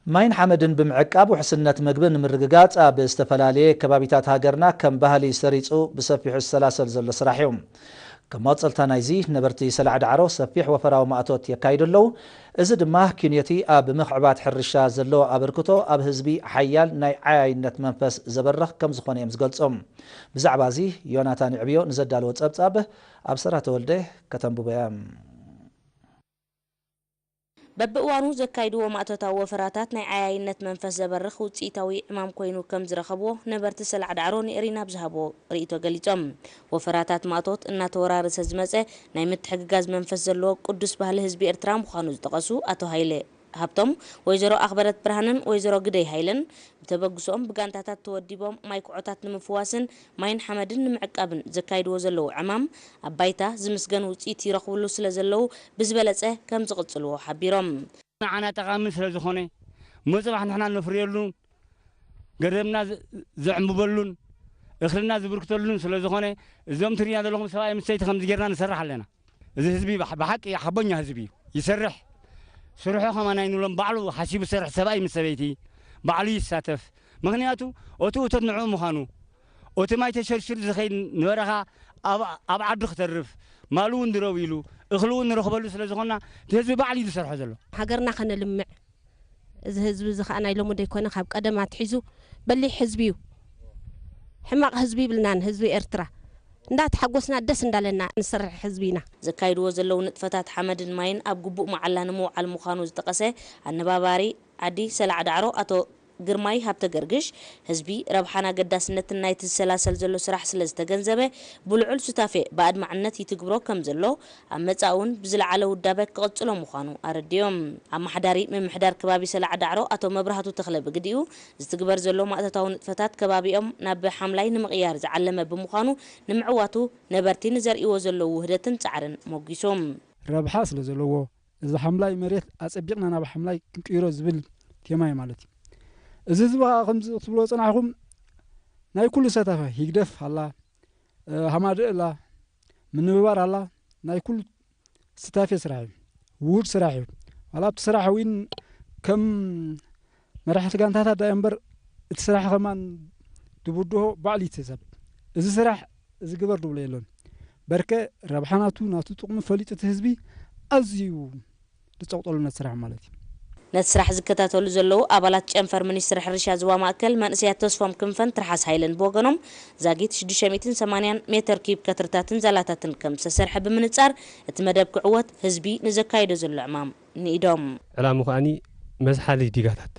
ማይን ሓመድን ብምዕቃብ ውሕስነት ምግቢ ንምርግጋጽ ኣብ ዝተፈላለየ ከባቢታት ሃገርና ከም ባህሊ ሰሪጹ ብሰፊሑ ዝሰላሰል ዘሎ ስራሕ እዩ። ከም መቐጸልታ ናይዚ፣ ነበርቲ ሰላዕ ዳዕሮ ሰፊሕ ወፈራዊ ማእቶት የካይዱ ኣለዉ። እዚ ድማ ኪንዮቲ ኣብ ምኽዕባት ሕርሻ ዘለዎ ኣበርክቶ ኣብ ህዝቢ ሓያል ናይ ዓያይነት መንፈስ ዘበርኽ ከም ዝኾነ እዮም ዝገልጹ። ብዛዕባ እዚ ዮናታን ይዕብዮ ንዘዳለዎ ጸብጻብ ኣብ ሰራ ተወልደ ከተንብቦ እያ። በብእዋኑ ዘካይድዎ ማእቶታዊ ወፈራታት ናይ ዓያይነት መንፈስ ዘበርኽ ውፅኢታዊ ዕማም ኮይኑ ከም ዝረኸብዎ ነበርቲ ሰላዕ ዳዕሮ ንኤሪና ብዝሃብዎ ርእይቶ ገሊጾም። ወፈራታት ማእቶት እናተወራረሰ ዝመፀ ናይ ምትሕግጋዝ መንፈስ ዘለዎ ቅዱስ ባህሊ ህዝቢ ኤርትራ ምዃኑ ዝጠቐሱ ኣቶ ሃይለ ሃብቶም፣ ወይዘሮ ኣኽበረት ብርሃንን ወይዘሮ ግደይ ሃይለን ብተበግሶኦም ብጋንታታት ተወዲቦም ማይ ኩዖታት ንምፍዋስን ማይን ሓመድን ንምዕቃብን ዘካይድዎ ዘለዉ ዕማም ኣብ ባይታ ዝምስገን ውፅኢት ይረኽብሉ ስለ ዘለዉ ብዝበለፀ ከም ዝቕፅልዎ ሓቢሮም። ንዓና ጠቓሚ ስለ ዝኾነ፣ እሞ ጽባሕ ንሕና ነፍርየሉ፣ ገረብና ዝ-፣ ዘዕምበሉን እኽልና ዝብርክተሉን ስለ ዝኾነ፣ እዞም ትርእያ ዘለኹም ሰብኣይ ምስ ሰይቲ ከምዚ ጌርና ንሰርሕ ኣለና። እዚ ህዝቢ ብሓ-፣ ብሓቂ ሓቦኛ ህዝቢ እዩ። ይሰርሕ። ስርሑ ከማን ኣይንብሎም፣ ባዕሉ ሓሲቡ ዝሰርሕ ሰብኣይ ምስ ሰበይቲ ባዕሉ ይሳተፍ። ምኽንያቱ፣ እቲ እቶት ንዕኡ ምዃኑ፣ እቲ ማይ ተሸርሽሩ ዝኸይድ ንበረኻ ኣብ፣ ኣብ ዓዱ ክተርፍ፣ ማሉ እውን ድረው ኢሉ፣ እኽሉ እውን ንረኽበሉ ስለ ዝኾንና፣ እቲ ህዝቢ ባዕሉ እዩ ዝሰርሖ ዘሎ። ሃገርና ከነልምዕ፣ እዚ ህዝቢ እዚ ኸኣ ናይ ሎሚ ደይኮነ፣ ካብ ቀደም ኣትሒዙ በሊሕ ህዝቢ እዩ። ሕማቕ ህዝቢ ይብልናን፣ ህዝቢ ኤርትራ። እንዳተሓጎስና ደስ እንዳለና ንሰርሕ ህዝቢ ኢና። ዘካይድዎ ዘለዉ ንጥፈታት ሓመድን ማይን ኣብ ግቡእ መዓላ ንምውዓል ምዃኑ ዝጠቐሰ ኣነባባሪ ዓዲ ሰላዕ ዳዕሮ ኣቶ ግርማይ ሃብተ ገርግሽ፣ ህዝቢ ረብሓን ኣገዳስነትን ናይቲ ዝሰላሰል ዘሎ ስራሕ ስለ ዝተገንዘበ፣ ብልዑል ሱታፌ ብኣድማዕነት ይትግብሮ ከም ዘሎ፣ ኣብ መጻኢ እውን ብዝለዓለ ውዳበ ክቕጽሎ ምዃኑ ኣረዲኦም። ኣመሓዳሪ ምምሕዳር ከባቢ ሰላዕ ዳዕሮ ኣቶ መብራህቱ ተኽለ ብግዲኡ፣ ዝትግበር ዘሎ ማእቶታዊ ንጥፈታት ከባቢኦም ናብ ሓምላይ ንምቕያር ዝዓለመ ብምዃኑ፣ ንምዕዋቱ ነበርቲ ንዘርእይዎ ዘለዉ ውህደትን ጻዕርን ሞጊሶም። ረብሓ ስለ ዘለዎ፣ እዚ ሓምላይ መሬት ኣጸቢቕና ናብ ሓምላይ ክንቅይሮ ዝብል ቴማ እዩ ማለት እዩ። እዚ ህዝቢ ኸኣ ከምዚ ክትብልዎ ጸናሕኩም፣ ናይ ኩሉ ሰታፋ፣ ሂግደፍ ኣላ፣ እ፣ ሃማደእ ኣላ፣ ምንብባር ኣላ፣ ናይ ኩሉ ስታፌ ስራሕ እዩ። ውሁድ ስራሕ እዩ። ዋላ ኣብቲ ስራሕ እውን ከም መራሕቲ ጋንታታት ዳኣ እምበር፣ እቲ ስራሕ ከማን ድብድሆ ባዕሉ እዩ እቲ ሰብ። እዚ ስራሕ እዚ ግበር ድብሎ የሎን። በርከ ረብሓ ናቱ፣ ናቱ ጥቕሚ ፈሊጡ እቲ ህዝቢ ኣዝዩ ዝጸቕጠሉ ነቲ ስራሕ ማለት እዩ። ነቲ ስራሕ ዝከታተሉ ዘለዉ ኣባላት ጨንፈር ሚኒስትሪ ሕርሻ ዞባ ማእከል መንእሰያት ተስፎም ክንፈን ትርሓስ ሃይለን ብወገኖም፣ ዛጊት ሽዱሽተ ሚእትን ሰማንያን ሜተር ኪዩብ ከትርታትን ዛላታትን ከም ዝተሰርሐ ብምንጻር፣ እቲ መደብ ክዕወት ህዝቢ ንዘካይዶ ዘሎ ዕማም ንኢዶም። ዕላምኡ ከኣኒ መዝሓሊ ዲጋታት፣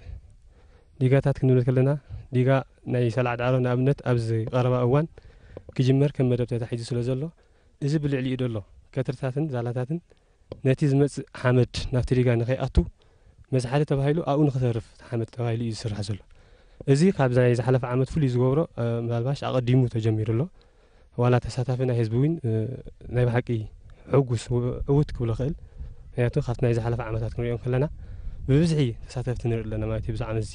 ዲጋታት ክንብል ከለና፣ ዲጋ ናይ ሰላዕ ዳዕሮ ንኣብነት ኣብዚ ቀረባ እዋን ክጅመር ከም መደብ ተታሒዙ ስለ ዘሎ፣ እዚ ብልዕሊኡ ዘሎ ከትርታትን ዛላታትን ነቲ ዝመጽእ ሓመድ ናብቲ ዲጋ ንኸይኣቱ መዝሓሊ ተባሂሉ ኣብኡ ንኽተርፍ እቲ ሓመድ ተባሂሉ እዩ ዝስራሕ ዘሎ። እዚ ካብዚ ናይ ዝሓለፈ ዓመት ፍሉይ ዝገብሮ፣ እ፣ ምናልባሽ ኣቐዲሙ ተጀሚሩ ኣሎ። ዋላ ተሳታፊ ናይ ህዝቢ እውን፣ እ፣ ናይ ብሓቂ ሕጉስ፣ ው-፣ ዕውት ክብሎ ክእል። ምክንያቱ ካብቲ ናይ ዝሓለፈ ዓመታት ክንሪኦ ከለና ብብዝሒ ተሳተፍቲ ንርኢ ኣለና ማለት እዩ፣ ብዚ ዓመት እዚ።